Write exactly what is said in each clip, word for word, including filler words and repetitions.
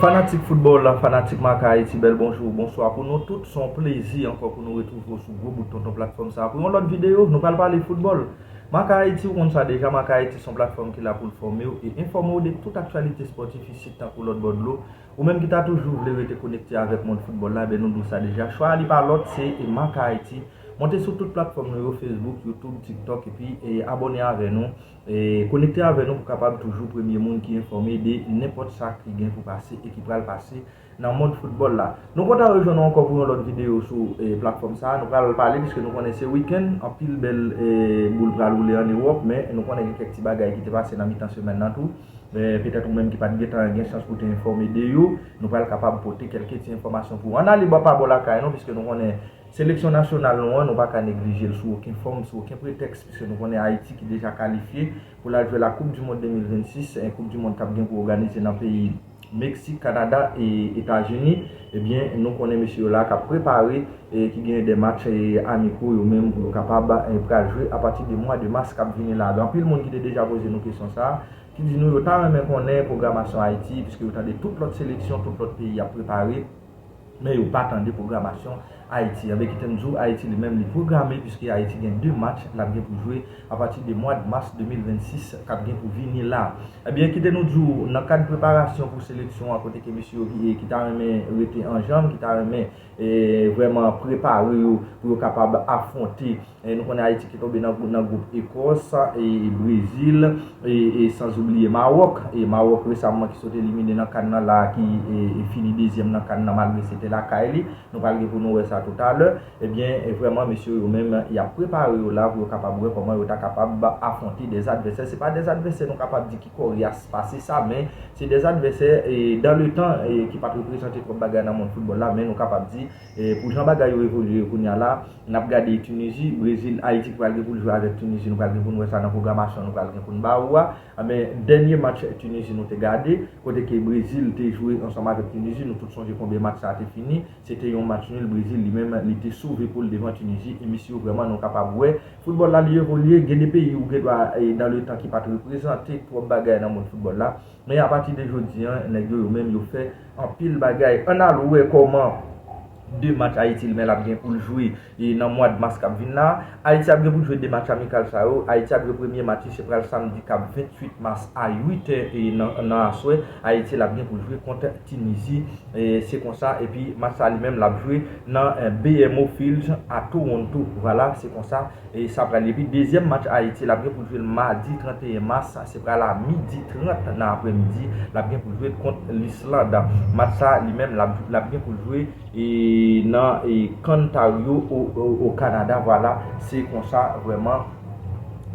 Fanatik foutbòl, fanatik Maka Ayiti, bèl bonjou, bonswa pou nou tout. Se yon plezi ankò pou nou retwouve w sou gwo bout tonton platfòm sa a pou yon lòt videyo. Nou pral pale foutbòl. Maka Ayiti, ou konn sa deja, Maka Ayiti se yon platfòm ki la pou l fòme w e enfòme w de tout aktyalite spòtif isit tankou lòt bò dlo. Ou menm ki ta toujou vle rete konekte avèk mond foutbòl la, ben nou di w sa deja. Chwa a li pa lòt, se Maka Ayiti. Monte sou tout platfòm nou yo, Facebook, YouTube, TikTok, epi e, abòne avè nou. E, konekte avè nou pou kapab toujou premye moun ki enfòme de nenpòt sa ki gen pou pase e ki pral pase nan mond foutbòl la. Nou kontan rejwenn nou ankò pou yon lòt videyo sou e, platfòm sa a. Nou pral pale, piske nou konnen se wikenn, anpil bèl e, boul pral woule ann Ewòp, men nou konnen gen kèk ti bagay ki te pase nan mitan semèn nan tou. E, petèt ou menm ki pa t gentan gen chans pou te enfòme de yo, nou pral kapab pote kèlke ti enfòmasyon pou ou. Ann ale bò pa bò lakay nou, piske nou konnen seleksyon nasyonal nou an, nou pa ka neglije l sou okenn fòm, sou okenn pretèks, piske nou konnen Ayiti ki deja kalifye pou l al jwe la Coupe du Monde de mil vennsis, en Coupe du Monde k ap gen pou òganize nan peyi Meksik, Kanada e Etazini. Ebyen, nou konnen mesye yo la k ap prepare e ki gen de match e, amiko yo menm pou yo kapab e, pral jwe apati de mwa de mas k ap vini la. Gen anpil moun ki te deja poze nou kesyon sa a, ki di nou yo ta renmen konnen pwogramasyon Ayiti, piske yo tande tout lòt seleksyon, tout lòt peyi ap prepare, men yo pa tande pwogramasyon Ayiti. Anben, kite m di w, Ayiti li menm li pwograme, piske Ayiti gen de match l ap gen pou jwe apati de mwa mas de mil vennsis k ap gen pou vini la. Ebyen, kite nou di w, nan kad preparasyon pou seleksyon an, kote ke mesye yo ki, ki ta renmen rete an janm, ki ta renmen e, vrèman prepare yo pou yo kapab afwonte. E, nou konnen Ayiti ki tonbe nan, nan gwoup Ekòs, e, Brezil, e, e, sanzoubliye Mawòk. E Mawòk resaman ki sot elimine nan kan nan la, ki e, e fini dezyèm nan kan nan, malgre se te lakay li. Nou pral gen pou nou wè sa toutalè. Ebyen, e, vrèman, mesye yo menm, y ap prepare yo la pou yo kapab wè kòman yo ta kapab afwonte de advèsè. Se pa de advèsè nou kapab di ki kòryas pase sa, men se de advèsè, e, dan le tan, e, ki pa t reprezante twòp bagay nan mond foutbòl la, men nou kapab di, e, pou jan bagay yo evolye kounye a la, n ap gade Tinizi, Brezil, Ayiti ki pral gen pou l jwe avèk Tinizi, nou pral gen pou n wè sa nan pwogramasyon, nou pral gen pou n ba ou a. Anben, dènye match Tinizi nou te gade, kote ke Brezil te jwe ansanm avèk Tinizi, nou tout sonje konbyen match sa a te fini, se te yon match nil, Brezil li menm, li te sove poul devan Tinizi, e mesye yo vrèman nou kapab wè, foutbòl la li evolye, gen de peyi ou gen dwa, e, dan le tan ki pa t reprezante twòp bagay nan mond foutbòl la, men apati de jodi a, nèg yo, yo menm yo fè anpil bagay. Ann al wè kòman de match Ayiti li menm l ap gen pou l jwe e nan mwa mas k ap vin la. Ayiti ap gen pou l jwe de match amikal sa yo. Ayiti ap jwe premye match li, se pral samdi k ap venntuit mas a uit è e nan, nan aswè. Ayiti l ap gen pou l jwe kont Tinizi. E se konsa, epi match sa li menm l ap jwe nan, e, B M O Field a Toronto. Vwala, se konsa e sa pral ye. Epi dezyèm match Ayiti l ap gen pou l jwe l madi tranteyen mas, se pral a midi trant nan aprèmidi, l ap gen pou l jwe kont Lisland. Match sa li menm l ap, l ap gen pou l jwe e nan e Ontario o, o, o Kanada. Vwala, se konsa vrèman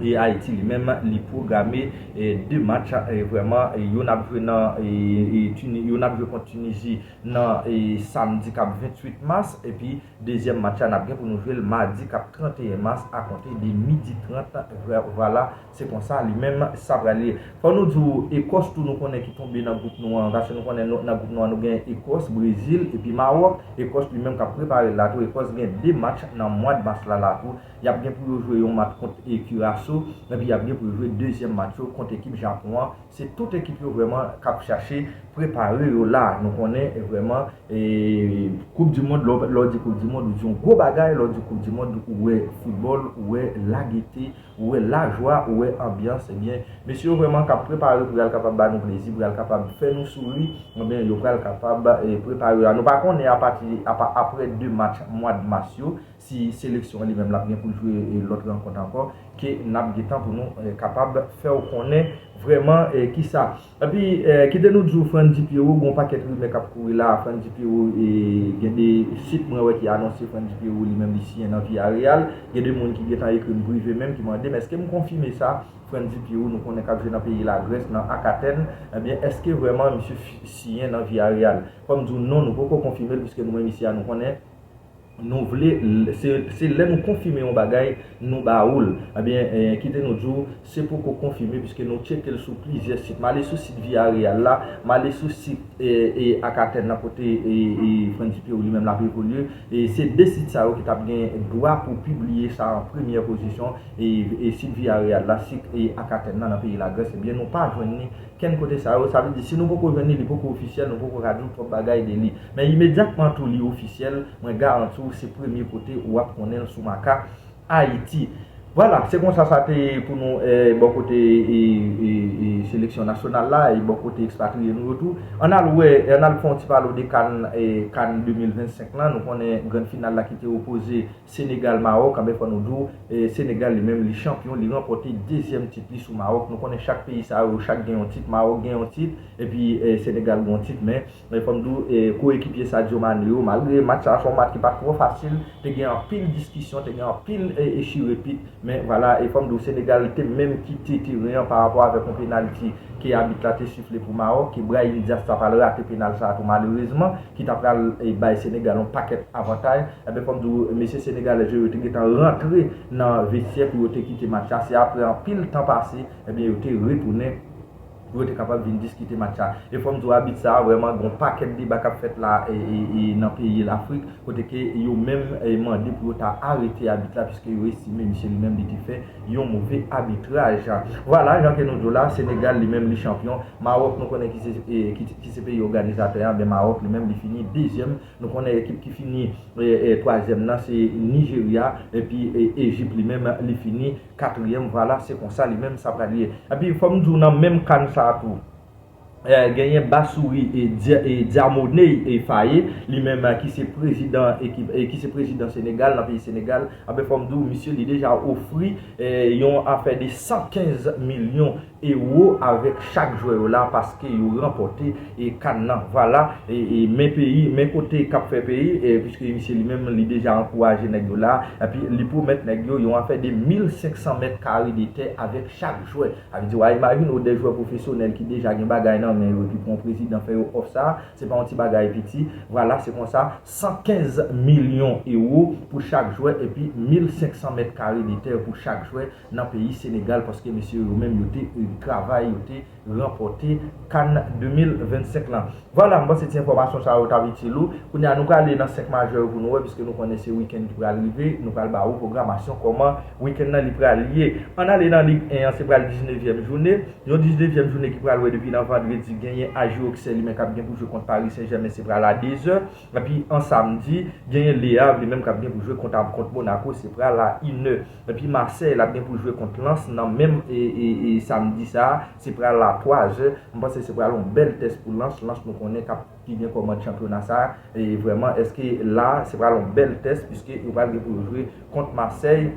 e Ayiti li menm li pwograme e de match e vrèman e youn ap jwe nan e, e Tini-, youn ap jwe kont Tinizi nan e samdi k ap venntuit mas, epi dezyèm match la n ap gen pou nou jwe l madi k ap tranteyen mas a konte de midi trant. Vwala, se konsa li menm sa pral ye. Fò nou di w, Ekòs tou nou konnen ki tonbe nan gwoup nou an, paske nou konnen nou, nan gwoup nou an nou gen Ekòs, Brezil, epi Mawòk. Ekòs li menm k ap prepare l la tou. Ekòs gen de match nan mwa mas la la tou. Y ap gen pou yo jwe yon match kont e Kiraso, epi y ap gen pou yo jwe dezyèm match yo kont ekip Japon an. Se tout ekip yo vrèman k ap chache prepare yo la. Nou konnen vrèman e, Koup di Mond, lè w, lè w di Koup di Mond, ou di yon gwo bagay. Lè w di Koup di Mond, ou wè foutbòl, ou wè lagete, ou wè lajwa, ou wè anbyans. Ebyen, mesye yo vrèman k ap prepare pou y al kapab ba nou plezi, pou y al kapab fè nou souri. Ebyen, yo pral kapab e, prepare yo la. Nou pa konnen apati, apa, apre de match mwa mas yo, si seleksyon an li menm l ap gen pou l jwe e, lòt rankont ankò, ke n ap gentan pou nou e, kapab fè w konnen vrèman e, kisa. Epi, e, kite nou di w, Frandy Pierrot, gen yon pakèt rimè k ap kouri la. Frandy Pierrot, e, gen de sit mwen wè ki anonse Frandy Pierrot li menm li siyen nan Villarreal. Gen de moun ki gentan ekri m prive menm ki mande m èske m konfime sa. Frandy Pierrot, nou konnen k ap jwe nan peyi Lagrès, nan Akatèn. Ebyen, èske vrèman misye fi-, siyen nan Villarreal? Fò m di w non, nou poko konfime l, piske nou menm isi a, nou konnen nou vle, l-, se, se lè nou konfime yon bagay, nou ba ou l. Ebyen, e, kite nou di w, se poko konfime, piske nou tcheke l sou plizyè sit. M ale sou sit Villarreal la, m ale sou sit e, e, Akatèn nan kote e, e, Frandy Pierrot li menm l ap evolye. E se de sit sa yo ki t ap gen dwa pou pibliye sa an premyè pozisyon. E, e sit Villarreal la, sit e, Akatèn nan, nan peyi Lagrès, ebyen, nou pa jwenn li kenn kote sa yo. Sa vle di, si nou poko jwenn li, li poko ofisyèl, nou poko ka di w twòp bagay de li. Men imedyatman tou li ofisyèl, mwen garanti w se premye kote ou ap konnen l sou Maka Ayiti. Vwala, se konsa sa te ye pou nou, eh, bò kote, eh, eh, eh, seleksyon nasyonal la, e bò kote ekspatriye nou yo tou. Ann al wè, ann al fè yon ti pale de kan, eh, kan de mil vennsenk lan. Nou konnen grann final la ki te opoze Senegal, Mawòk, anben fò nou di w, eh, Senegal li menm li chanpyon, li ranpòte dezyèm tit li sou Mawòk. Nou konnen chak peyi sa yo, chak gen yon tit, Mawòk gen yon tit, epi, eh, Senegal gen yon tit, men, men fò m di w, eh, koekipye Sadio Mane yo, malgre match sa se yon match ki pa t twò fasil, te gen anpil diskisyon, te gen anpil, eh, echirepit, men vwala, e fò m di w, Senegal te menm kite teren an pa rapò avèk yon penalti ke abit la te sifle pou Mawòk, ke Brahim Diaz ta pral rate penal sa a tou malerezman, ki ta pral, eh, bay Senegal yon pakèt avantaj. Ebyen, fò m di w, mesye senegalè yo te gentan rantre nan vestyè pou yo te kite match la. Se apre anpil tan pase, ebyen, yo te retounen pou yo te kapab vin diskite match la. E fò m di w, abit sa a, vrèman, gen yon pakèt deba k ap fèt la, e, e, e nan peyi Lafrik, kote ke yo menm, e, mande pou yo ta arete abit la, piske yo estime misye li menm li te fè yon move abitraj. Vwala, jan ke nou di w la, Senegal li menm li chanpyon. Mawòk, nou konnen ki se, e, ki, ki se peyi òganizatè a, men Mawòk li menm li fini dezyèm. Nou konnen ekip ki fini, e, e, twazyèm nan se Nijerya, epi, e, Ejip li menm li fini katriyèm. Vwala, se konsa li menm sa pral ye. Epi fò m di w nan menm kan sa a tou, eh, genyen Bassirou, eh, Dia-, eh, Diomaye, eh, Faye, li menm, eh, ki se prezidan ekip, eh, ki se prezidan Senegal, nan peyi Senegal, anben fò m di w, misye li deja ofri, eh, yon afè de san kenz milyon ewo avèk chak jwè yo la, paske yo ranpòte, eh, kan nan. Vwala, eh, eh, men peyi, men kote k ap fè peyi, eh, piske misye li menm li deja ankouraje nèg yo la, epi li pwomèt nèg yo yon afè de mil senk san mèt kare de tè avèk chak jwè. Sa vle di, w a imajine w de jwè pwofesyonèl ki deja gen bagay nan men yo, epi pou yon prezidan fè yo òf sa a, se pa yon ti bagay piti. Vwala, se konsa, san kenz milyon ewo pou chak jwè, epi mil senk san mèt kare de tè pou chak jwè nan peyi Senegal, paske mesye yo menm, yo te, eh, travay, yo te ranpòte kan de mil vennsenk lan. Vwala, m panse ti enfòmasyon sa yo t ap itil ou. Kounye a, nou prale nan senk majè yo pou nou wè, piske nou konnen se wikenn ki pral rive, nou pral ba ou pwogramasyon kòman wikenn nan li pral ye. Ann ale nan Lig en an, se pral diznevyèm jounen. Yon diznevyèm jounen ki pral wè depi nan vandredi, genyen A J Oksè li menm k ap gen pou jwe kont Paris Saint-Germain, se pral a de zè. Epi an samdi, genyen Le Havre li menm k ap gen pou jwe kont, kont Monaco, se pral a inè. Epi Marseille l ap gen pou jwe kont Lens nan menm, e, e, e, samdi sa a, se pral a twa zè. M panse se pral yon bèl tès pou Lens. Lens nou konnen k ap ki gen kòmand chanpyona sa a. E vrèman, èske la, se pral yon bèl tès, piske yo pral gen pou yo jwe kont Marseille,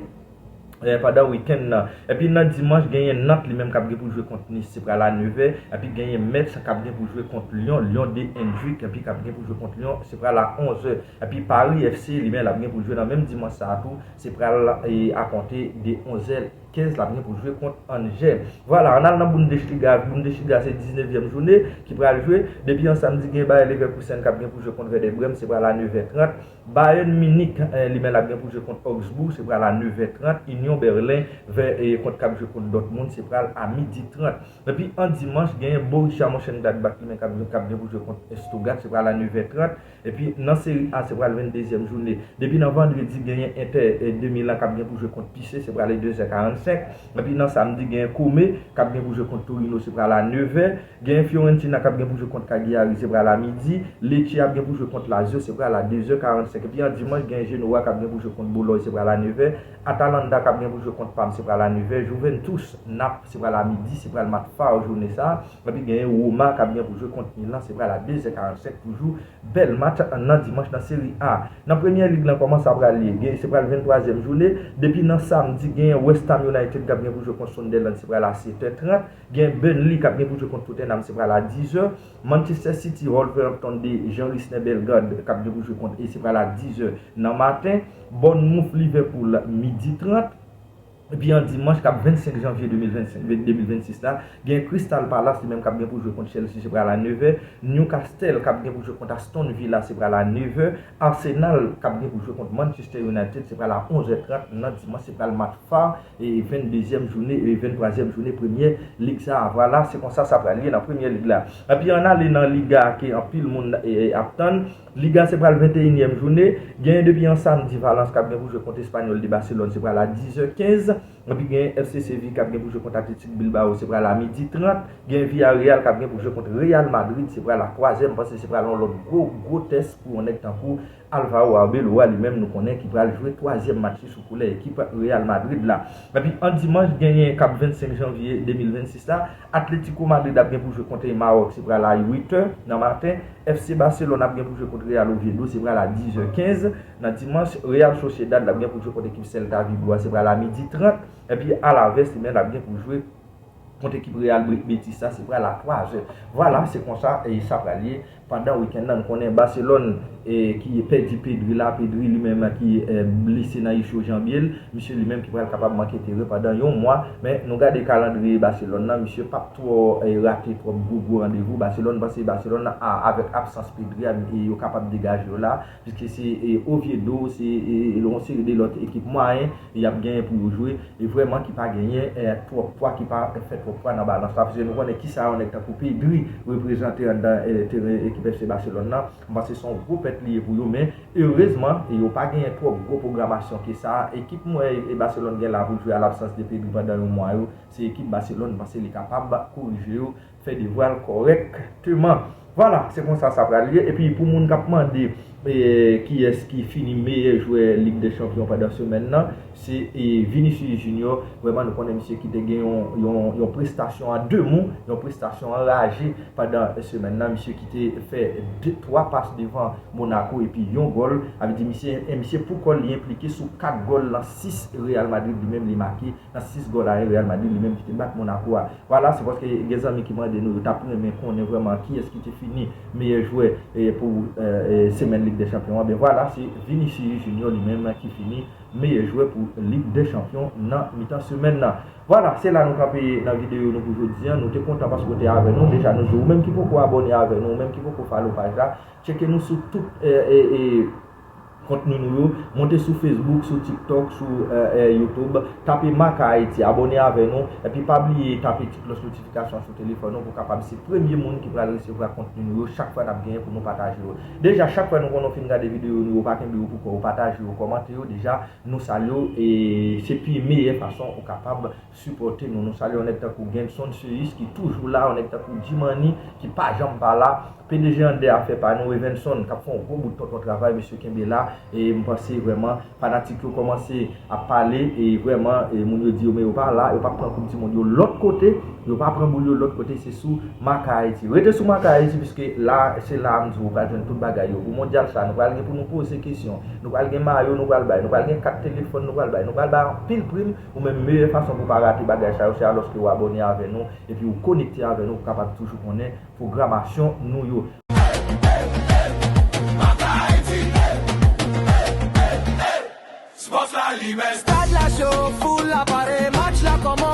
eh, pandan wikenn nan. Epi nan dimanch, genyen Nantes li menm k ap gen pou jwe kont Nice, se pral a nevè. Epi genyen Metz k ap gen pou jwe kont Lyon, Lyon de Hendrick, epi k ap gen pou jwe kont Lyon, se pral a onzè. Epi Paris F C li menm l ap gen pou jwe nan menm dimanch sa a tou, se pral, eh, a konte de onzè kenz l ap gen pou jwe kont Angers. Vwala, ann al nan Bundesliga. Bundesliga se diznevyèm jounen ki pral jwe. Depi an samdi, gen Bayer Leverkusen k ap gen pou jwe kont Werder Bremen, se pral a nevè trant. Bayern Munich, eh, li menm l ap gen pou jwe kont Augsburg, se pral a nevè trant. Union Berlin vè, eh, kont k ap jwe kont Dortmund, se pral a midi trant. Epi an dimanch, genyen Borussia Mönchengladbach li menm k ap, k ap gen pou jwe kont Stuttgart, se pral a nevè trant. Epi nan Seri A, se pral venndezyèm jounen. Depi nan vandredi, genyen Inter, eh, de Milan k ap gen pou jwe kont Pise, se pral a de zè karannsenk. Epi nan samdi, genyen Como k ap gen pou jwe kont Torino, se pral a nevè. Genyen Fiorentina k ap gen pou jwe kont Cagliari, se pral a midi. Lecce ap gen pou jwe kont Lazio, se pral a de zè karannsenk. Epi an dimanch, genyen Genoa k ap gen pou jwe kont Bologne, se pral a nevè. Atalanta k ap gen pou jwe kont Parme, se pral a nevè. Juventus, Naples, se pral a midi, se pral match fa jounen sa a. Epi genyen Roma k ap gen pou jwe kont Milan, se pral a de zè karannsenk toujou. Bèl match nan dimanch nan Seri A. Nan Premyè Lig lan, kòman sa pral ye? Gen, se pral venntwazyèm jounen. Depi nan samdi, gen West Ham United k ap gen pou jwe kont Sunderland, se pral a sèt è trant. Gen Burnley k ap gen pou jwe kont Tottenham, se pral a dizè. Manchester City, Wolverhampton de Jean Risner Bellegarde k ap gen pou jwe kont, e se pral a dizè nan maten. Bournemouth, Liverpool, midi trant. Epi an dimanch k ap vennsenk janvye de mil vennsenk, de mil vennsis la, gen Crystal Palace li menm k ap gen pou jwe kont Chelsea, se pral a nevè. Newcastle k ap gen pou jwe kont Aston Villa, se pral a nevè. Arsenal k ap gen pou jwe kont Manchester United, se pral a onzè trant nan dimanch, se pral match fa, e venndezyèm jounen, e venntwazyèm jounen Premyè Lig sa a. Vwala, se konsa sa pral ye nan Premyè Lig la. Epi ann ale nan Liga ke anpil moun, e, ap tann. Liga se pral venteyinyèm jounen. Genyen depi an samdi, Valence k ap gen pou jwe kont Espanyòl de Barcelone, se pral a dizè kenz. Epi gen F C Sevilla k ap gen pou jwe kont Athletic Bilbao, se pral a midi trant. Gen Villarreal k ap gen pou jwe kont Real Madrid, se pral a twa zè. M panse se pral yon lòt gwo, gwo tès pou yon nèg tankou Alvaro Arbeloa, li menm nou konnen ki pral jwe twazyèm match li sou koulè ekip Real Madrid la. Epi an dimanch, genyen k ap vennsenk janvye de mil vennsis la, Atlético Madrid ap gen pou jwe kont Mawòk, se pral a uit è nan maten. F C Barcelone ap gen pou jwe kont Real Oviedo, se pral a diz è kenz. Nan dimanch, Real Sociedad ap gen pou jwe kont ekip Celta Vigo a, se pral a midi trant. Epi Alaves li menm ap gen pou jwe kont ekip Real Be- Betis la, se pral a twa zè. Vwala, se konsa e sa pral ye. Pandan wikenn nan, nou konnen Barcelone e, ki pèdi Pedri la, Pedri li menm ki e, blese nan icho janbye l, misye li menm ki pral kapab manke teren pandan yon mwa. Men nou gade kalandriye Barcelone nan, misye p ap twò e, rate twòp gwo gwo randevou. Barcelone panse Barcelone a, avèk absans Pedri a, e yo kapab degaje yo la, piske se e, Oviedo, se e, yon seri de lòt ekip mwayen y ap genyen pou yo jwe, e vrèman ki pa genyen e, twòp pwa, ki pa fè twòp pwa nan balans la. Paske nou konnen kisa yon nèg tankou Pedri reprezante anndan e, teren ekip F C Barcelone nan. M panse se yon gwo pèt li ye pou yo, men erezman e, yo pa genyen twòp gwo pwogramasyon ke sa. Ekip mwen e, Barcelone gen la pou jwe a labsans de Pedri pandan yon mwa yo, se ekip Barcelone m panse li kapab korije yo, fè devwa l kòrèkteman. Vwala, se konsa sa pral ye. Epi pou moun k ap mande e, kiyès ki fini meyè jwè Lig dè Chanpyon pandan semèn nan, se e, Vinicius Junior. Vrèman, nou konnen misye ki te gen yon, yon, yon prestasyon an demon, yon prestasyon anraje pandan semèn nan. Misye ki te fè de, twa pas devan Monaco epi yon gòl. Sa vle di misye, e misye pou kò l, li enplike sou kat gòl nan sis Real Madrid li menm li make. Nan sis gòl a en Real Madrid li menm ki te bat Monaco a. Vwala, se paske gen zanmi ki mande nou, yo t ap renmen konnen vrèman kiyès ki te fini meyè jwè e, pou e, e, semèn Lig dè Chanpyon an. Ben vwala, se Vinicius Junior li menm ki fini meyè jwè pou Lig dè Chanpyon nan mitan semèn nan. Vwala, se la nou kanpe nan videyo nou pou jodi a. Nou te kontan paske w te avè nou. Deja, nou di w, ou menm ki poko abòne avè nou, ou menm ki poko follow paj la, tcheke nou sou tout e, e, e, kontni nou yo. Monte sou Facebook, sou TikTok, sou e, e, YouTube. Tape Maka Ayiti, abòne avè nou. Epi pa bliye tape ti klòch notifikasyon sou telefòn ou pou w kapab se premye moun ki pral resevwa kontni nou yo chak fwa n ap genyen pou nou pataje yo. Deja, chak fwa nou konnen w fin gade videyo nou yo, pa kenbe yo pou kò w, pataje yo, kòmante yo. Deja, nou salye w e se pi meyè fason ou kapab sipòte nou. Nou salye yon nèg tankou Genson Seyus ki toujou la, yon nèg tankou Jimani ki pa janm pa la. P D G Andè a fè pa nou, Evenson k ap fè yon gwo bout tonton travay, mesye kenbe la. E m panse vrèman fanatik yo kòmanse ap pale e vrèman e moun yo di yo men yo pa la, yo p ap pran koup di mond yo lòt kote, yo pa pran boul yo lòt kote, se sou Maka Ayiti. Rete sou Maka Ayiti piske la, se la m di w ou pral jwenn tout bagay yo. Pou mondyal sa, nou pral gen pou nou poze kesyon, nou pral gen mayo, nou pral bay, nou pral gen kat telefòn, nou pral bay, nou pral bay anpil prim. Ou menm meyè fason pou w pa rate bagay sa yo, se alòske w abòne avè nou, epi w konekte avè nou pou w kapab toujou konnen pwogramasyon nou yo. Stad la cho, foul la pare, match la kòmanse.